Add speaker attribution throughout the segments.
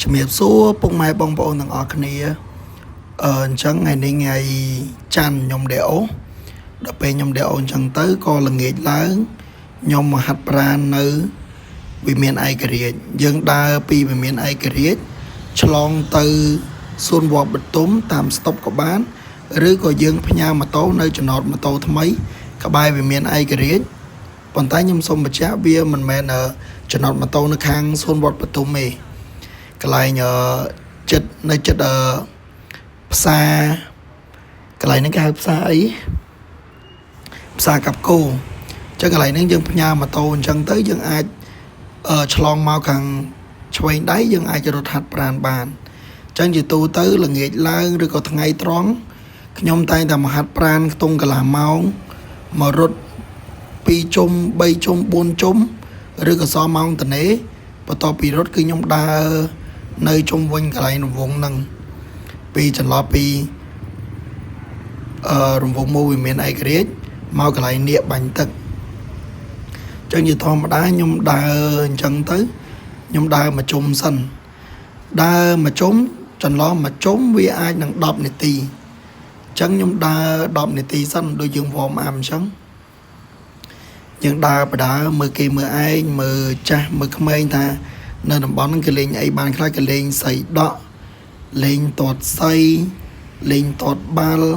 Speaker 1: ជំរាបសួរពុកម៉ែបងប្អូនទាំងអស់គ្នាអញ្ចឹងថ្ងៃនេះថ្ងៃច័ន្ទខ្ញុំដេអូដល់ពេលខ្ញុំដេអូអញ្ចឹងទៅក៏ល្ងាចឡើងខ្ញុំមកហាត់ប្រាណនៅវិមានឯករាជ្យយើងដើរពីវិមានឯករាជ្យឆ្លងទៅសួនវត្តបទុមតាមស្តុបក៏បានឬក៏យើងផ្ញើម៉ូតូនៅចំណតម៉ូតូថ្មីក្បែរវិមានឯករាជ្យប៉ុន្តែខ្ញុំសូមបញ្ជាក់វាមិនមែនចំណតម៉ូតូនៅខាងសួនវត្តបទុមទេ កន្លែងចិត្តនៅចិត្តផ្សារកន្លែងហ្នឹងគេហៅផ្សារអីផ្សារកាប់គោអញ្ចឹងកន្លែងហ្នឹងយើងផ្ញើម៉ូតូអញ្ចឹងទៅយើងអាចឆ្លងមកខាងឆ្វេងដៃយើងអាចរត់ហាត់ប្រាណបានអញ្ចឹងជាទូទៅល្ងាចឡើងឬក៏ថ្ងៃត្រង់ខ្ញុំតែងតែមកហាត់ប្រាណខ្ទង់កន្លះម៉ោងមករត់2ជុំ3ជុំ4ជុំឬក៏សល់ម៉ោងតនេបន្ទាប់ពីរត់គឺខ្ញុំដើរនៅជុំវិញកន្លែងរង្វង់ហ្នឹងពីចន្លោះពីរង្វង់មូលវិមានឯករាជ្យមកកន្លែងនៀកបាញ់ទឹកអញ្ចឹងជាធម្មតាខ្ញុំដើរអញ្ចឹងទៅខ្ញុំដើរមួយជុំសិនដើរមួយជុំចន្លោះមួយជុំវាអាចនឹង10នាទីអញ្ចឹងខ្ញុំដើរ10នាទីសិនដូចយើង warm up អញ្ចឹងយើងដើរបដើមើលគេមើលឯងមើលចាស់មើលក្មេងថានៅតំបន់ហ្នឹងគេលេងអីបានខ្លះគេលេងសីដក់លេងទាត់សីលេងទាត់បាល់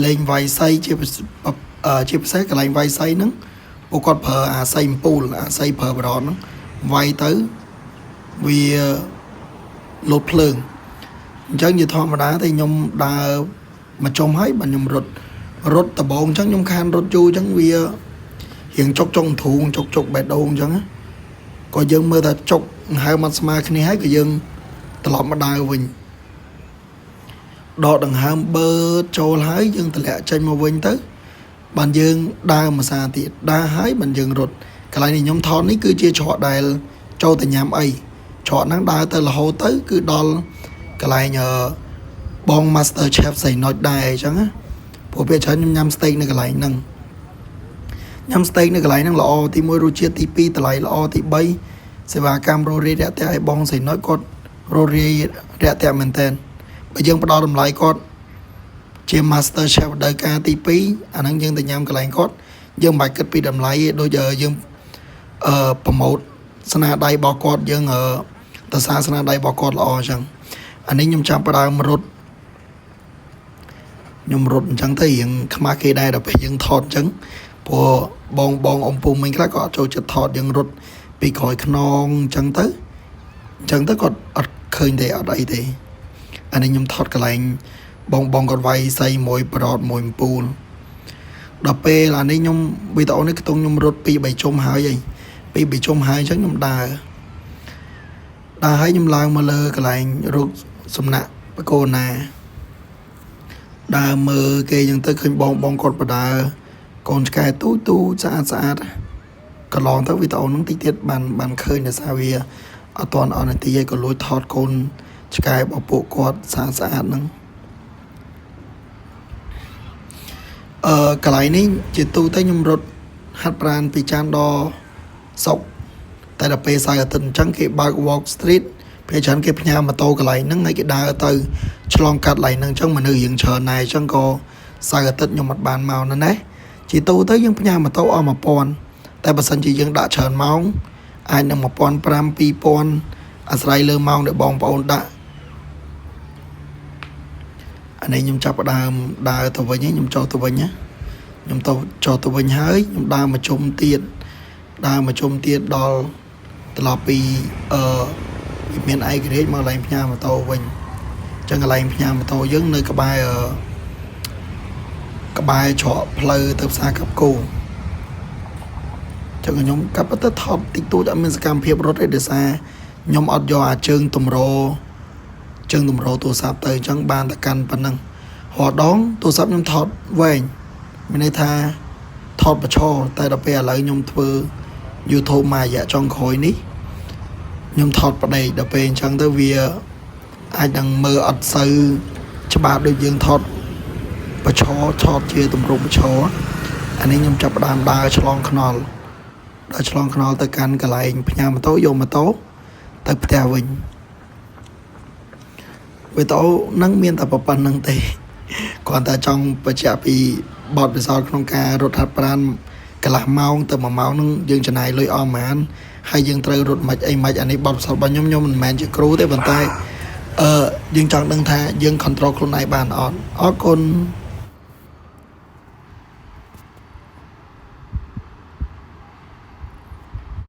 Speaker 1: លេងវាយសីជាពិសេសជាពិសេសកន្លែងវាយសីហ្នឹងពួកគាត់ប្រើអាសីអំពូលអាសីប្រើបរតហ្នឹងវាយទៅវាលោតភ្លើងអញ្ចឹងជាធម្មតាតែខ្ញុំដើរមកជុំហើយបាទខ្ញុំរត់រត់ដបងអញ្ចឹងខ្ញុំខានរត់យូរអញ្ចឹងវារៀងចុកចុងធូងចុកចុកបេះដូងអញ្ចឹងណាក៏យើងមើលថាចុកដង្ហើមអត់ស្មើគ្នាហើយក៏យើងត្រឡប់មកដើរវិញដកដង្ហើមបឺតចូលហើយយើងតម្លាក់ចេញមកវិញទៅបានយើងដើរមួយសាទៀតដើរហើយបានយើងរត់កន្លែងនេះខ្ញុំថតនេះគឺជាច្រកដែលចូលទៅញ៉ាំអីច្រកហ្នឹងដើរទៅរហូតទៅគឺដល់កន្លែងបង Master Chef សៃណុចដែរអញ្ចឹងណាព្រោះពេលច្រើនខ្ញុំញ៉ាំ steak នៅកន្លែងហ្នឹងញ៉ាំ steak នៅកន្លែងហ្នឹងល្អទី1រសជាតិទី2តម្លៃល្អទី3សេវាកម្មរស់រាយរាក់ទាក់ឲ្យបងសៃណុចគាត់រស់រាយរាក់ទាក់មែនតើបើយើងផ្ដល់តម្លៃគាត់ជា Master Chef រដូវកាលទី2អាហ្នឹងយើងទៅញ៉ាំកន្លែងគាត់យើងមិនបាច់គិតពីតម្លៃទេដូចយើង promote ស្នាដៃរបស់គាត់យើងអឺតសារស្នាដៃរបស់គាត់ល្អអញ្ចឹងអានេះខ្ញុំចាប់ផ្ដើមរត់ខ្ញុំរត់អញ្ចឹងទៅរៀងខ្មាស់គេដែរដល់ពេលយើងថតអញ្ចឹងព្រោះបងបងអំពូមិញខ្លះក៏អត់ចូលចិត្តថតយើងរត់ពីក្រោយខ្នងអញ្ចឹងទៅអញ្ចឹងទៅគាត់អត់ឃើញទេអត់អីទេអានេះខ្ញុំថតកន្លែងបងបងគាត់វាយសីមួយប្រតមួយអំពូលដល់ពេលអានេះខ្ញុំវីដេអូនេះខ្ទង់ខ្ញុំរត់ពី3ជុំហើយហីពី3ជុំហើយអញ្ចឹងខ្ញុំដើរដើរហើយខ្ញុំឡើងមកលើកន្លែងរូបសំណាក់បកូណាដើរមើលគេអញ្ចឹងទៅឃើញបងបងគាត់បដើកូនឆ្កែទូចទូចស្អាតស្អាតកន្លងទៅវីដេអូហ្នឹងតិចទៀតបានបានឃើញដោយសារវាអត់ទាន់អស់នាទីឯងក៏លួចថតកូនឆ្កែរបស់ពួកគាត់ស្អាតស្អាតហ្នឹងកន្លែងនេះជាទូទៅខ្ញុំរត់ហាត់ប្រាណពីច័ន្ទដល់សុក្រតែដល់ពេលសៅរ៍អាទិត្យអញ្ចឹងគេបើក Walk Street ពេលច្រើនគេផ្ញើម៉ូតូកន្លែងហ្នឹងហើយគេដើរទៅឆ្លងកាត់កន្លែងហ្នឹងអញ្ចឹងមនុស្សរៀងច្រើនដែរអញ្ចឹងក៏សៅរ៍អាទិត្យខ្ញុំអត់បានមកណាណាជាទូទៅយើងផ្ញើម៉ូតូអស់1000តែបើសិនជាយើងដាក់ច្រើនម៉ោងអាចនឹង1500 2000អាស្រ័យលើម៉ោងដែលបងប្អូនដាក់អានេះខ្ញុំចាប់ផ្ដើមដើរទៅវិញខ្ញុំចុះទៅវិញណាខ្ញុំទៅចុះទៅវិញហើយខ្ញុំដើរមកជុំទៀតដើរមកជុំទៀតដល់ត្រឡប់ពីវិមានឯករាជ្យមកកន្លែងផ្ញើម៉ូតូវិញអញ្ចឹងកន្លែងផ្ញើម៉ូតូយើងនៅក្បែរក្បែរច្រកផ្លូវទៅផ្សារកាប់គោចឹងខ្ញុំកាប់ទៅថតតិចតួចអត់មានសកម្មភាពរត់ទេដោយសារខ្ញុំអត់យកអាជើងតម្រជើងតម្រទូរស័ព្ទទៅអញ្ចឹងបានតែកាន់ប៉ុណ្ណឹងរាល់ដងទូរស័ព្ទខ្ញុំថតវែងមានន័យថាថតបញ្ឈរតែដល់ពេលឥឡូវខ្ញុំធ្វើ YouTube មួយរយៈចុងក្រោយនេះខ្ញុំថតប្តីដល់ពេលអញ្ចឹងទៅវាអាចនឹងមើលអត់សូវច្បាស់ដូចយើងថតបញ្ឈរថតជាទម្រង់បញ្ឈរអានេះខ្ញុំចាប់ផ្ដើមដើរឆ្លងខ្នល់ដើរឆ្លងខ្នល់ទៅកាន់កន្លែងផ្ញើម៉ូតូយកម៉ូតូទៅផ្ទះវិញ។ វីដេអូហ្នឹងមានតែប៉ុណ្្នឹងទេគ្រាន់តែចង់បញ្ជាក់ពីបទពិសោធន៍ក្នុងការរត់ហាត់ប្រាណកន្លះម៉ោងទៅ1ម៉ោងហ្នឹងយើងចំណាយលុយអស់ប្រហែលហើយយើងត្រូវរត់មិនអីមិនអានេះបទពិសោធន៍របស់ខ្ញុំខ្ញុំមិនមែនជាគ្រូទេប៉ុន្តែអឺយើងចង់ដឹងថាយើង control ខ្លួនឯងបានអត់អរគុណ។